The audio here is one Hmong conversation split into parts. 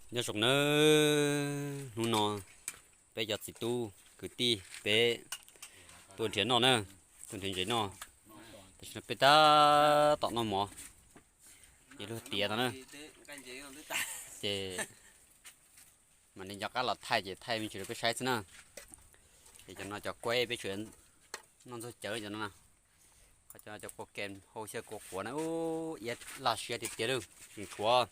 Nyob zoo nawb, hnub no peb cov txiv tub kwv tij peb tuaj nrhiav noj na, tuaj nrhiav ntses noj. Tam sim no peb tab tom noj mov, ces luag tiav no na, ces mam li nco qab los thaij ces thaij me ntsis rau peb saib xwb na. Ces cov no cov kuaib peb tsuas noj ntxuag cawv cov no na. Qhov cov kua kem hau xyaw kua quav na, ub, iab laj siab tiag tiag li, tseem tshuav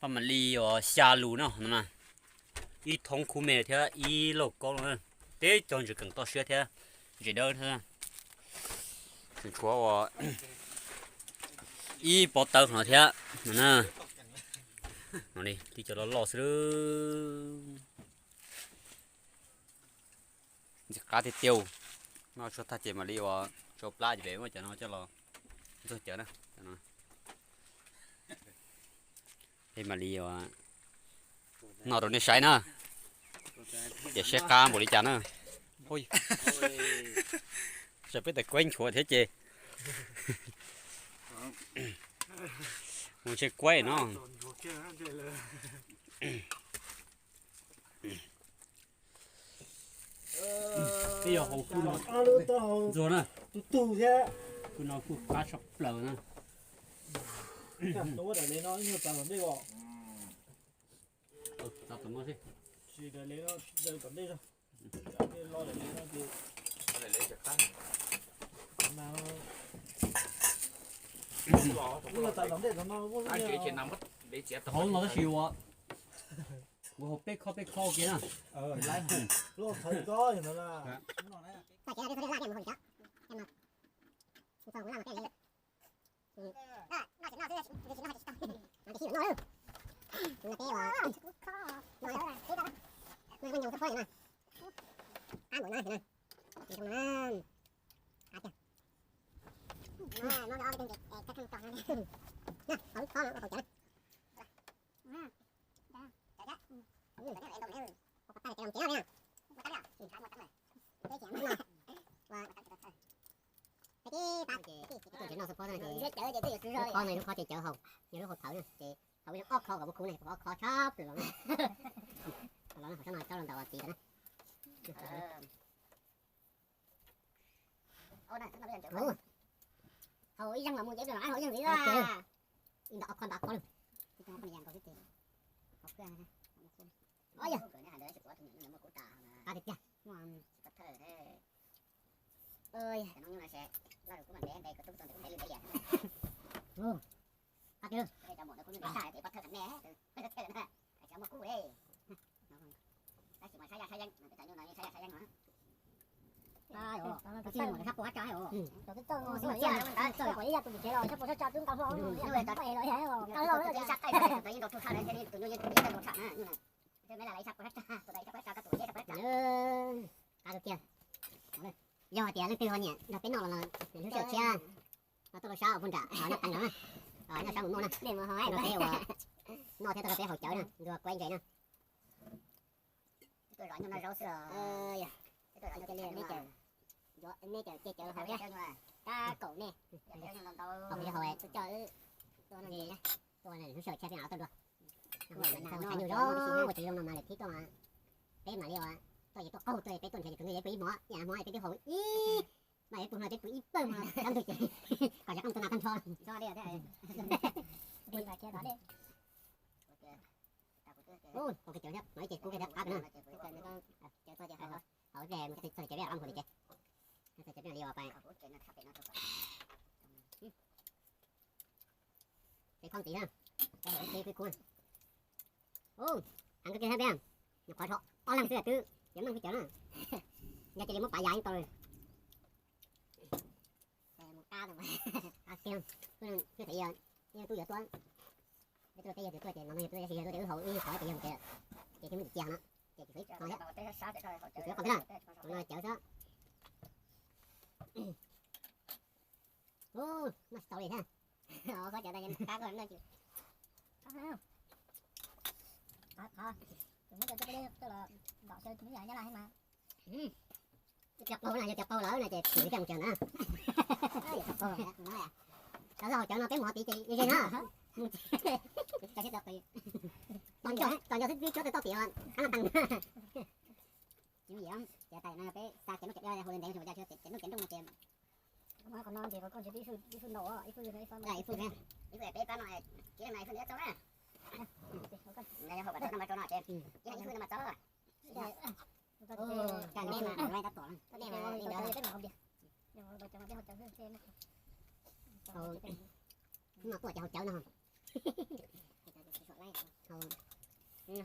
paj mam li uas xya lus no no na, ib thoob khub me thiab ib lauj kaub no na, teb cov ntses keem toj siab thiab ntses dawb thiab. Tseem tshuav uas ib pob tawb no thiab no na. No li tib co loj loj xwb. Ntxim qab tiag tiag. Noj tshuaj tag ces mam li uas tsau plab ces pem muab cov no coj los ntxuag cawv na. Peb mam li uas noj rau nej saib na, ces saib qab npaum li cas na. Saib peb tais kuaib nchuav thiab ces mus ntshe kuaib no. Peb yog hauv kuj no ntxuag na, kuj no kuj qab tshaj plaws na. Hauv no tab sis ua, ua hauv peb khob peb khob ua kiag na. Lub khob no, lub khob ces cawv haus, yog lub hau thawv na ces haus ob khob kom muaj khub ne, ob khob tshab plaws los na. Los na, haus sab no rau los ntaus txiv na. Haus ib zaug los mus ces haus ib zaug ntxiv. Ib ntau ob khob ntau ob khob lawm. Qab tiag tiag. Qab tiag. Qab tiag. Yog hais tias leej twg ho nyiam nrog peb noj los hlub sij hawm tshiab, no tuaj rau sab ua pug nram noj qees no, noj sab mus noj na. Noj peb ua, noj thiab tuaj rau peb haus cawv na, ntxuag kuaib ntses na. Neb cawv, neb cawv ces cawv haus thiab, tab kaum nej. Haus li haus, tuaj hlub sij hawm tshiab peb mam tuaj dua. Ua tsis zoo no mas lawm thib tuaj mas peb mam li ua, tuaj ces tuaj qaug tuaj peb tuaj nrhiav ces tus ntawd pw ib hmos, ib hmos peb twb haus ib, mas pw hmo peb pw ib pawg hmo, kab ntug ces kom zam qeej tuaj nag tag nrho. Ua cawv thiab, mam li ces kub kiag thiab qab pem no. Haus ib pliag txog cawv peb mam li ua pais. Peb khob ntxiv na, peb haus ib peb kub. Heev kawg kiag thiab peb, nyuam qhuav so ob leeg xwb twb yuav meej kawg cawv na. Yog cia li muab pav yas yeej tau li. Twb thaum ub, tub yuav tuaj, peb tuaj peb yog tus tuaj ces no yog tuaj yog tuaj ces wb haus ib qhov ces yog mus ces, ces twb muab cia no, ces tsis tshua ib qho thiab, tsis tshua ib qho thiab na, no cawv xwb. Noj tsis tau li thiab. Cov qaug na, yog cov qaug lawm no ces pum coj mus cawv na. Cov qaug cawv no peb mus hov tid ces ze na. Mus ces cov sib tau qis. Txom nyog xwb twb cuab tau txoj tim, qab no tag. Tsis muaj yim, ces tas no peb xa kev noj kev nyob hauv ntev, ces muaj kev noj kev nrooj no ces, qhov no ces koj ntshe ib fwj no, ib fwj, ib fwj peb pab no, kiv no ib fwj ntawd txob na. Hauv pas txob no mas txob, ib fwj no mas txob. Cas neb mas tab tom, nej mas li ntawd. Mas kuj ces hauv cawv no,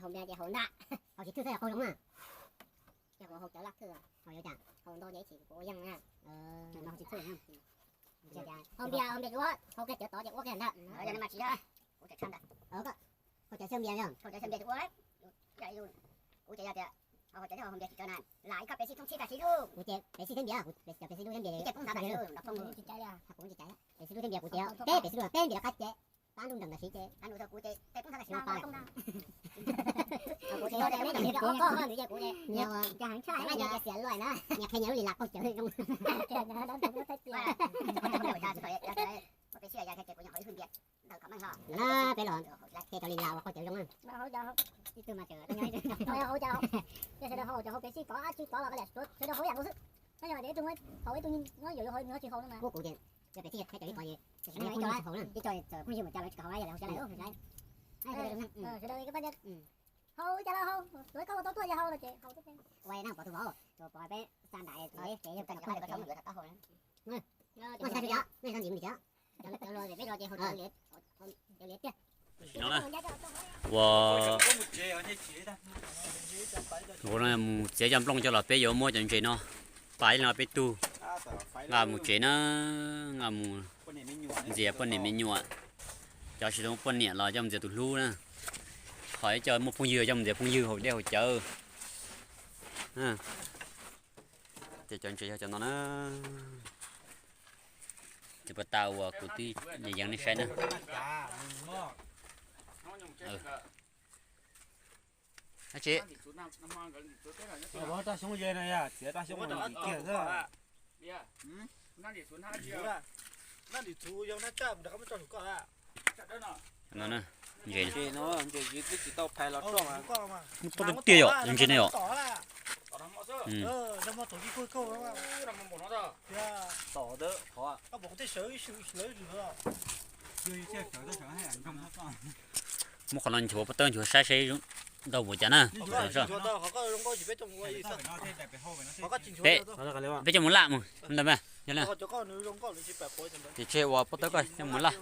hauv npias ces hauv ntag, hauv tsis thwj xwb qaug zoo na. Ces kuv hauv cawv laj thwj, hauv yuav cas hauv ntau ces ib chim kuv yeej na. Hauv tsis thwj, hauv npias, hauv npias ces ua, hauv kiag cawv tod ces ua kiag ntag. Hauv cawv xyaw npias, hauv cawv xyaw npias ua, kuv ces yog tias hauv cawv thiab hauv npias tsis tso na, lam ib khob pes xij thoob tsib tam sim lub, kuv ces pes xij thiab npias, kuv cov pes xij lub thiab npias ces poob nthav tam sim lub, kuv tsis caiv, pes xij lub thiab npias kuv ces peb pes xij lub, peb npias qab ces pab nrub nrees tam sim ces pab nrub txog kuv ces peb poob nthav tam sim no pas. Kuv ces ob koj nws ces kuv ces, ces heev tshaj, ces xiam luaj na, nias qhia nias lub li lam qaug cawv zoo. Peb xij yog ces kuv nyuam qhuav ib hwj npias ntawm kom meej hlo na, peb los qhia cov li lam uas qaug cawv zoo na. Ib tug mas tseem, sawv daws hauv cov hauv pes xij tod dab tsi tod los sawv daws hauv yam nkaus xwb. Tab sis mas tias ib tug hauv ib tug nyob yuav hauv nyob tsis hauv no mas. Kuv ces yog pes xij qhia cov li tod ces ib co txawm phooj ywg mus cas lawv tsis kam hauv yam li hauv sawv daws, sawv daws hauv cas los hauv, tsuav koj ua tau tuaj yog hauv no ces hauv. Ua nej pom tus vauv, tus pom peb xa ntais, peb ces yog koj mus yuav tom taub hau na. Ua tsis tau li cas, nej tau ntsis mus li cas, cov luag peb los ces hauv cawv liam tiag. Ua, ua no mus txiav cov nplooj coj los peb yuav muab cov ntses no pais no peb tug. Nqa mus tsev na, nqa mus ntxias poj niam me nyuam. Cov tsis tau muaj poj niam los coj mus ntxias tus hlub na. Ho ib co muaj phooj ywg coj mus ntxias phooj ywg hauv dej hauv cawv. Ces cov ntses yog cov no na. Ces puas tas uas kuv twb yees nej saib na. Dab tsi? Raj xyoob ze no yog txiav raj xyoob no kiag xwb. No, ntses muaj toj tiag yom, ntses no yom. Muab qhov no nchuav, pob tawb nchuav saib seb ntau npaum cas na. Peb, peb coj mus laj mus ntawd mas yog li. Ces tseg uas pob tawb koj coj mus laj,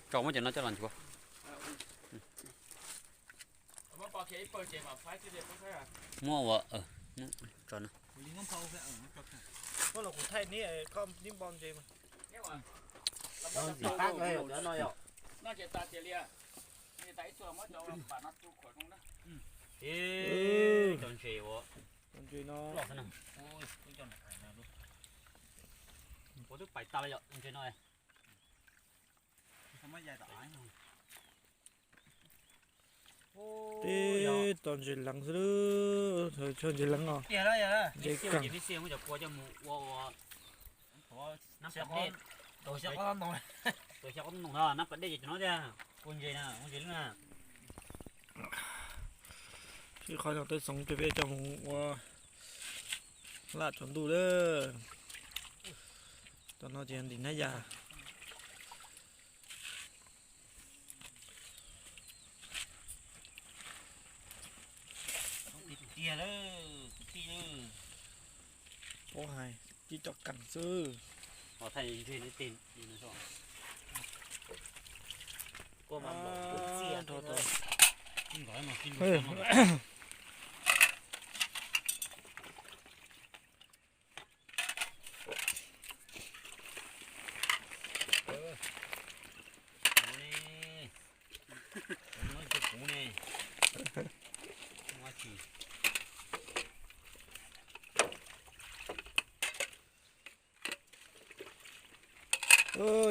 tso muab cov no coj los nchuav. Muab ua, tso no. Cov ntses ua, ua twb pais tas lawm yom ntses no. Teb tau ntses leev xwb, tau ntses leev os. Ntses kawg. Tus xyov qhov ntoo no nab pas dej ces cov no tiag, kua ntses na, kua ntses lub na. Sib qhov no tawb xoov ces peb coj mus ua laj tsaus ntuj lawm. Tam no ces ntim hnab yas. Tiag lawm, kwv tij lawm. Pab hais tib co kees xwb.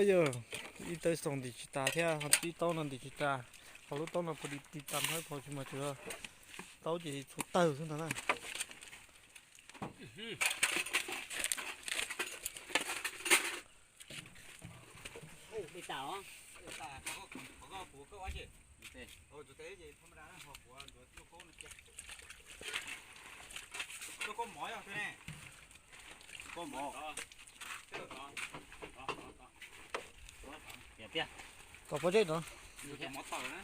Yog ib tawb xoom ntim tsis tas thiab, ho ib taub no ntim tsis tas, ho lub taub no puas tiv tas thawb qhov tsis mas tsuas taub ces txhua tawg xwb ntag na. Tus teb ces thab ma da na, ho kuv ntuav lub kaub no cia. Lub kaub mov yog thiab ne. Kaub mov. Tiag tiag. Kom pob zeb no. Mov tawm na.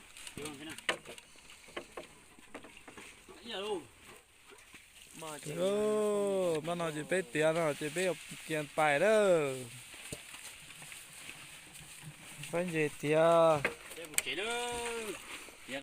Mas no ces peb tiav no ces peb yuav kiag pais lawm. Peb nce tiav. Peb mus tsev lawm.